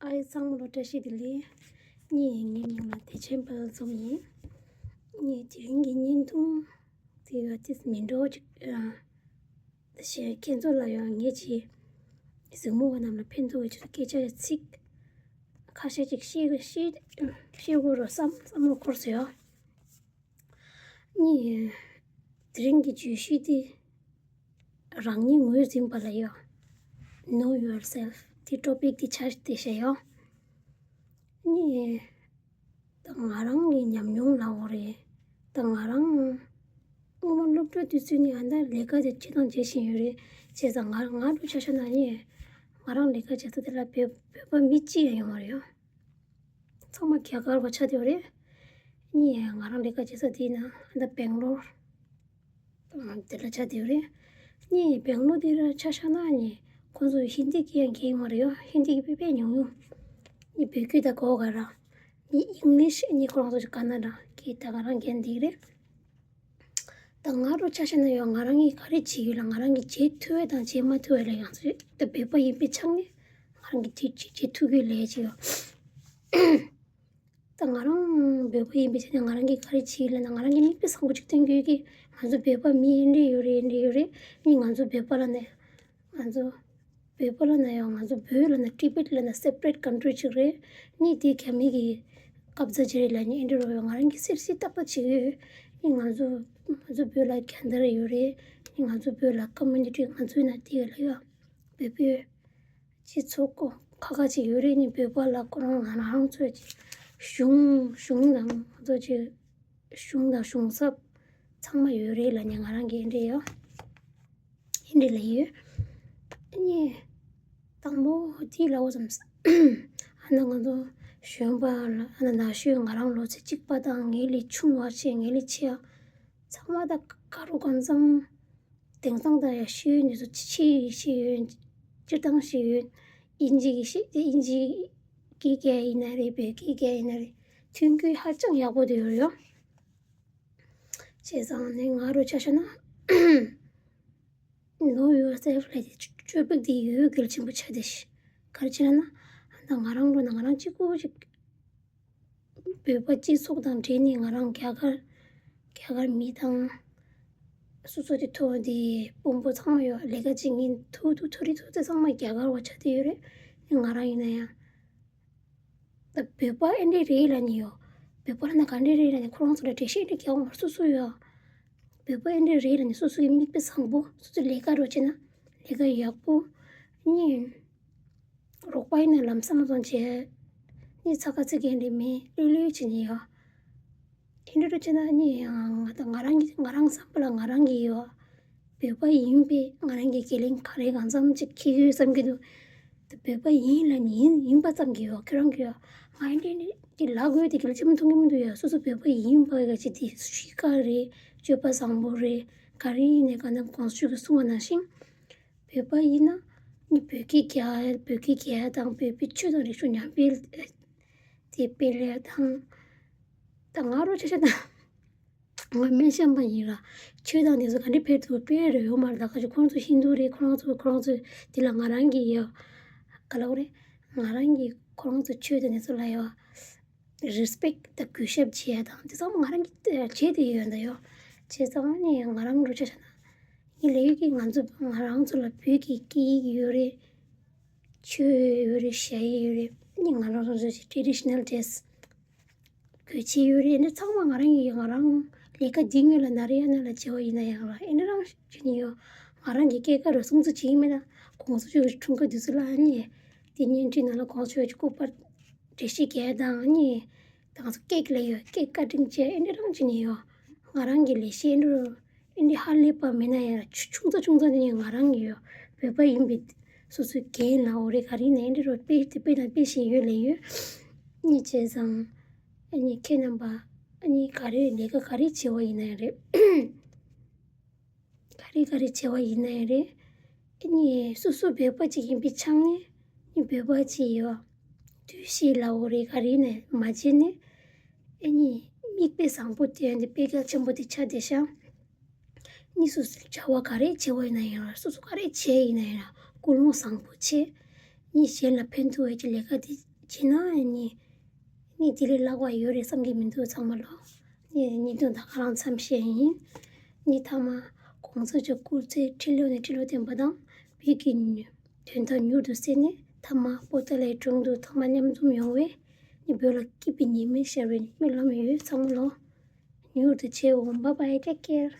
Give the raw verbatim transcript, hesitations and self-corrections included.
ཨ་ཡེ་ཚང་མ་ལོ་བཀྲ་ཤིས་བདེ་ལེགས། ངའི་མིང་ལ་བདེ་ཆེན་དཔལ་འཛོམས་ཡིན། ངའི་དེ་རིང་གི་བརྙན་ཐུང་དེ་ཡ་ཏིས་མི་འགྲོ་ཅིག་ཨ། ད་ཞེས་ཁྱེད་ཚོ་ལ་ཡང་ངེད་ཀྱི་གཟིགས་མོ་བ་རྣམས་ལ་ཕན་ཐོགས་ཀྱི་ཆེད་དུ་སྐད་ཆ་ཡ་ཚིག་ཁ་ཤས་ཅིག་བཤད་བཤད་བཤད་དགོས་རོ་བསམ་བསམ་བློ་འཁོར་སོང་ཡ། ནི། དེ་རིང་གི་བརྗོད་གཞི་དེ། རང་ཉིད་ངོས་འཛིན་པ་ལ་ཡོད། Know yourself དེ་ཊོ་པིག་དེ་ཆ་དེ་བཤད་ཡོད། ནི། ད་ང་རང་གི་ཉམས་མྱོང་ལ་འོ་རེད། ད་ང་རང་། སྔོན་མ་སློབ་གྲྭ་དུས་ཚོད་ནས་ཨ་ད་ལས་ཀ་དེ་བྱེད་དང་བྱེད་བཞིན་ཡོད་རེད། བྱས་ཙང་ང་ང་ལོ་ཆ་བཞག་ན་ནི། ང་རང་ལས་ཀ་བྱེད་ས་དེ་ལ་བོད་བོད་པ་མི་གཅིག་ཡང་ཡོང་བ་རེད་ཡོད། ཚང་མ་རྒྱ་གར་བ་ཆགས་བསྡད་ཡོད་རེད། གཉིས། ང་རང་ལས་ཀ་བྱེད་ས་དེའི་ནང་ད་སྦེང་ལོར་དེ་ལ་ཆགས་བསྡད་ཡོད་རེད། གཉིས། སྦེང་ལོར་དེ་ལ་ཆ་བཞག་ན་ནི་ཁོང་ཚོ་ཧིན་དི་སྐད་ཡང་མཁས་ཡོད་མ་རེད་ཡོད། ཧིན་དི་སྐད་དཔེ་དཔེ་ཉུང་ཉུང་། གཉིས། བོད་སྐད་ད་གོ་ག་ར། གཉིས། ཨིང་ལིཤ། གཉིས། ཁོ་རང་ཚོ་ཀ་ན་ཌ་སྐད་ད་ག་རང་རྒྱན་འདི་རེད། ད་ང་རང་ཆ་བཞག་ན་ཡང་ང་རང་གིས་ག་རེ་བྱེད་ཡོད་ལ་ང་རང་གིས་བྱེད་ཐུབ་ཡས་དང་བྱེད་མ་ཐུབ་ཡས་ལ་ཡང་ཚོད་ད་བོད་པ་ཡིན་པའི་ཆ་ནས་ང་རང་གིས་བྱེད་བྱེད་བྱེད་ཐུབ་ཀྱི་ལས་ཅིག་ཡོད། ད་ང་རང་བོད་པ་ཡིན་པའི་ཆ་ནས་ང་རང་གིས་ག་རེ་བྱེད་ཡོད་ལབ་ན་ང་རང་གིས་མིག་དཔེ་བཟང་པོ་ཅིག་སྟོན་གྱི་ཡོད་ཀི། ང་ཚོ་བོད་པ་མི་ཨེ་འདྲས་ཡོད་རེད། ཨེ་འདྲས་ཡོད་རེད། ནི་ང་ཚོ་བོད་པ་ལ་ནས་ང་ཚོ་བོད་པ་ལ་ན་ཡང་ང་ཚོ་བོད་ལ་ན་ཊི་བེཊ་ལ་ན་སེ་པ་རེཊ་ཀན་ཊི་རི་ཅིག་རེད། ནི་དེ་རྒྱ་མི་གི་ཀབ་ཛ་བྱེད་རེད་ལབ་ནི་ཨེ་འདྲ་རོ་ཡོད། ང་རང་གི་སེར་སི་ཏག་ཏག་བྱེད་ཀྱི་ཡོད། ནི་ང་ཚོ་ང་ཚོ་བོད་ལ་རྒྱལ་དར་ཡོད་རེད། ནི་ང་ཚོ་བོད་ལ་ཀོ་མུ་ནི་ཊི་ང་ཚོའི་ནང་དེ་ཡོད་ལ་ཡོད། བོད་བོད་སྤྱི་ཚོགས་ཁ་ཁ་ཅིག་ཡོད་རེད། ནི་བོད་པ་ལ་ཁོ་རང་ང་རང་ཚོའི་གཞུང་གཞུང་དང་ང་ཚོ་ཅིག་གཞུང་དང་གཞུང་ཚབ་ཚང་མ་ཡོད་རེད་ལབ་ནས་ང་རང་གིས་འདྲི་ཡོད། ཨེ་འདྲི་ལབ་ཡོད། ཨ་ནི། དང་པོ་དེ་ལབ་དགོས་བསམ་ས། ཨ་ན་ང་ཚོ་གཞོན་པ་ལ་ཨ་ན་ན་གཞོན་ང་རང་ལོ་ཚད་གཅིག་པ་དང་ངའི་ལས་ཆུང་བ་བྱས་ངའི་ལས་ཆེ་བ་ཚང་མ་ད་ག་རུ་གང་འཚམ། དེང་སང་ད་ཡ་ཤེས་ཡོན་དེ་ཚོ་ཆེ་ཤེས་ཡོན་སྤྱིར་བཏང་ཤེས་ཡོན་དབྱིན་ཇི་གི་ཤེས་དེ་དབྱིན་ཇི་གི་སྐད་ཡིན་ན་རེད། བོད་སྐད་སྐད་ཡིན་ན་རེད། མཐུན་རྐྱེན་ཧ་ཅང་ཡག་པོ་དེ་ཡོད་ཡོད། བྱས་ཙང་ནི་ང་རུ་ཆ་བཞག་ན། Know yourself ལབ་དེ་ཊོ་པིག་དེ་ཡོད་གལ་ཆེན་པོ་ཆགས་བསྡད་ཤག་ག་རེ་བྱས་ན་ད་ང་རང་རུ་ན་ང་རང་གཅིག་པུ་ཅིག་བོད་པ་སྤྱི་ཚོགས་དང་འབྲེལ་ནས་ང་རང་རྒྱ་གར་རྒྱ་གར་མི་དང་སོ་སོ་དེ་ཐོག་དེ་དཔོན་པོ་ཚང་མ་ཡོད། ལས་ཀ་བྱེད་མཁན་ཐུག་ཐུག་ཐོ་རི་ཐུག་དེ་ཚང་མ་རྒྱ་གར་བ་ཆགས་བསྡད་ཡོད་རེད། ང་རང་ཡིན་ན་ཡང་། ད་བོད་པ་ཨེ་འདྲས་རེད་ལབ་ནི་ཡོད། བོད་པ་ལབ་ན་ག་འདྲས་རེད་ལབ་ནི་ཁོ་རང་ཚོ་ལ་འགྲེལ་བཤད་ཨེ་འདྲས་རྒྱག་མ་སོ་སོ་ཡོད། བོད་པ་ཨེ་འདྲས་རེད་ལབ་ནི་སོ་སོ་གི་མིག་དཔེ་བཟང་པོ་སོ་སོ་ལས་ཀ་རོགས་བྱས་ན་ལས་ཀ་ཡག་པོ། ཨ་ནི། རོགས་པ་ཡིན་ན་ལམ་སང་ལ་སོང་བྱས། ཨ་ནི་ཚ་ཁ་ཚིག་གི་ཨེ་འདྲས་མེད་ལྷོད་ལྷོད་བྱས་ནི་ཡོད། ཨེ་འདྲས་རོགས་བྱས་ན་ཨ་ནི་ཡང་ང་ད་ང་རང་གི་ང་རང་བསམ་པ་ལ་ང་རང་གི་ཡོད། བོད་པ་ཡིན་པས་ང་རང་གི་དགེ་ལན་ག་རེ་གང་འཚམ་ཅིག་འཁྱེར་ཡོད་བསམ་གྱི་འདུག་ད་བོད་པ་ཡིན་ལབ་ནི་ཡིན་ཡིན་པ་ཙམ་གྱིས་ཡོད་ཁྱོད་རང་གིས་ཡོད། ང་ཨེ་འདྲས་ནི་གི་ལབ་དགོས་དེ་གལ་ཆེན་པོ་མཐོང་གི་མི་འདུག་ཡ། སོ་སོ་བོད་པ་ཡིན་པ་ག་ཅིག་དེ་གཤིས་ཀ་རེད། སྤྱོད་པ་བཟང་པོ་རེད། ག་རེ་ཡིན་ནའི་གང་ལྟར་གོང་ས་མཆོག་གིས་གསུངས་པ་ནང་བཞིན། བོད་པ་ཡིན་ན་ནི་བོད་སྐད་རྒྱག་བོད་སྐད་རྒྱག་དང་བོད་པའི་ཆོས་དང་རིག་གཞུང་ཉམས་སྤེལ་དེ་སྤེལ་ཡ་དང་། ད་ང་རང་ཆ་བཞག་ན། ང་སྨན་ཞབས་པ་ཡིན་ལ། ཆོས་དང་དེ་ཚོ་ག་འདྲ་འཕེལ་ཐུབ་སྤེལ་རེ་ཡོད་མ་རེད། ད་ག་ཅིག་ཁོང་ཚོ་ཧིན་དུ་རེད། ཁོ་རང་ཚོ་ཁོ་རང་ཚོ་དེ་ལ་ང་རང་གི་ཡ། ག་ལབ་རེད། ང་རང་གི་ཁོ་རང་ཚོ་ཆོས་དང་དེ་ཚོ་ལ་ཡ། རེ་སི་པེག་ཊི་དང་གུས་ཞབས་བྱེད་ཡ་དང་དེ་ཚང་མ་ང་རང་གི་བྱེད་དེ་ཡོད་ད་ཡོད། བྱས་ཙང་ནི་ང་རང་རུ་ཆ་བཞག་ན། ངའི་ལས་ཡུལ་གྱི་ང་ཚོ་ང་རང་ཚོ་ལ་བོད་ཀྱི་སྐད་ཡིག་ཡོད་རེད། ཆོས་ཡོད་རེད། ཞ་ཡི་ཡོད་རེད། ནི་ང་རང་རང་ཚོ་ཊེ་རེ་ཌི་ཤི་ནལ་ཌེ་རེ་སི་གོས་ཆས་ཡོད་རེད། ཨེ་འདྲ་ཚང་མ་ང་རང་ཡིན། ང་རང་ལས་ཀ་འདི་སྔོན་ལ་ན་རི་ཡ་ན་ལ་བྱས་པ་ཡིན་ན་ཡང་ལ་ཨེ་འདྲ་རང་བྱེད་ནི་ཡོད། ང་རང་གི་སྐྱེས་སྐར་རུ་སྲུང་བརྩི་བྱེད་ཀྱི་མེད་ད། གོང་ས་མཆོག་གི་འཁྲུངས་སྐར་དུས་ཚོད་ལ་ཨ་ནི། དེ་བརྙན་འཕྲིན་ནང་ལ་གོང་ས་མཆོག་གི་སྐུ་པར་འགྲེལ་བཤད་རྒྱག་དང་ཨ་ནི། ད་ང་ཚོ་ཀེག་ལ་ཡོད་ཀེག་ཀ་ཊིང་བྱས་ཨེ་འདྲ་རང་བྱེད་ནི་ཡོད། ང་རང་གི་ལས་བྱེད་འགྲོ། ཨེ་འདྲ་ཧ་ལས་པ་མེད་ན་ཡང་ཆུ་ཆུང་ཙག་ཆུང་ཙག་དེ་ནི་ང་རང་གི་ཡོད། བོད་པ་ཡིན་པའི་སོ་སོའི་འགན་ལ་འོ་རེ་ག་རེ་ཡིན་ན་ཨེ་འདྲ་རོ་དཔེ་དེ་དཔེ་དང་དཔེ་བཞིན་ཡོད་ལས་ཡོད། ཨ་ནི་བྱས་ཙང་། ཨ་ནི་ཁྱེད་རྣམ་པ། ཨ་ནི་ག་རེ་ལས་ཀ་ག་རེ་བྱེད་པ་ཡིན་ན་ཡང་རེད། ག་རེ་ག་རེ་བྱེད་པ་ཡིན་ན་ཡང་རེད། ཨ་ནི་སོ་སོ་བོད་པ་ཅིག་ཡིན་པའི་ཆ་ནས་ནི་བོད་པ་ཅིག་ཡོད། འདུ་ཤེས་ལ་འོ་རེ་ག་རེ་ནས་མ་བྱས་ནས། ཨ་ནི་མིག་དཔེ་བཟང་པོ་དེ་ཡང་དེ་དཔེ་གལ་ཆེན་པོ་དེ་ཆགས་བསྡད་ཤག་ནི་སོ་སོའི་བྱ་བ་ག་རེ་བྱེད་པ་ཡིན་ན་ཡང་ར་སོ་སོ་ག་རེ་བྱས་ཡིན་ན་ཡང་ར་ཀུན་སློང་བཟང་པོ་བྱས། ནི་གཞན་ལ་ཕན་ཐོགས་ཡས་ཀྱི་ལས་ཀ་དེ་ བྱས་ན་ནི་ནི་དེ་ལས་ལྷག་པ་ཡོད་རེད་བསམ་གྱི་མི་འདུག་ཚང་མ་ལོ། ནི་བརྙན་ཐུང་ད་ག་རང་མཚམས་བཞག་ཡིན། ནི་མཐའ་མ་གོང་ས་མཆོག་སྐུ་ཚེ་ཁྲི་ལོ་ནས་ཁྲི་ལོ་བརྟན་པ་དང་། བོད་ཀྱི་དོན་དག་མྱུར་དུ་སེལ་ནས་མཐའ་མ་པོ་ཏཱ་ལའི་དྲུང་དུ་ཚང་མ་མཉམ་འཛོམས་ཡོང་བའི་ནི་བོད་ལ་སྐྱིད་པའི་ཉི་མ་ཤར་བའི་སྨོན་ལམ་ཡོད་ཚང་མ་ལོ། མྱུར་དུ་མཇལ་ཡོང་། Bye bye, take care.